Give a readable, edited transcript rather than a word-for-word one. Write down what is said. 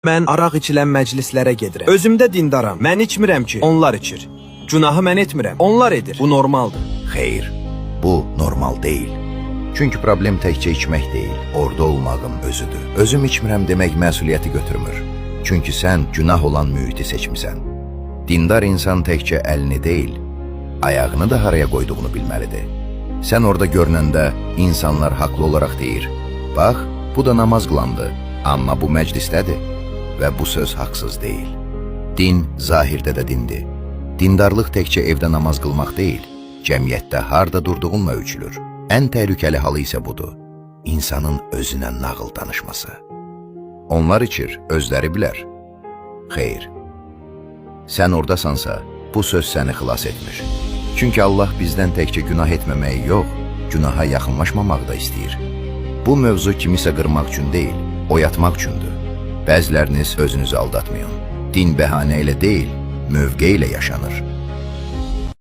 Mən araq içilən məclislərə gedirəm. Özümdə dindaram. Mən içmirəm ki, onlar içir. Günahı mən etmirəm. Onlar edir. Bu normaldır. Xeyr, bu normal deyil. Çünki problem təkcə içmək deyil, orada olmağın özüdür. Özüm içmirəm demək məsuliyyəti götürmür. Çünki sən günah olan mühiti seçmisən. Dindar insan təkcə əlini deyil, ayağını da haraya qoyduğunu bilməlidir. Sən orada görünəndə insanlar haqlı olaraq deyir: "Bax, bu da namaz qılandı, amma bu məclisdədir." Və bu söz haqsız deyil. Din zahirdə də dindir. Dindarlıq təkcə evdə namaz qılmaq deyil, cəmiyyətdə harda durduğunla ölçülür. Ən təhlükəli halı isə budur. İnsanın özünə nağıl danışması. Onlar içir, özləri bilər. Xeyr. Sən ordasansa, bu söz səni xilas etmir. Çünki Allah bizdən təkcə günah etməməyi yox, günaha yaxınlaşmamağı da istəyir. Bu mövzu kimisə qırmaq üçün deyil, oyatmaq üçündür. Bəziləriniz özünüzü aldatmayın. Din bəhanə ilə deyil, mövqe ilə yaşanır.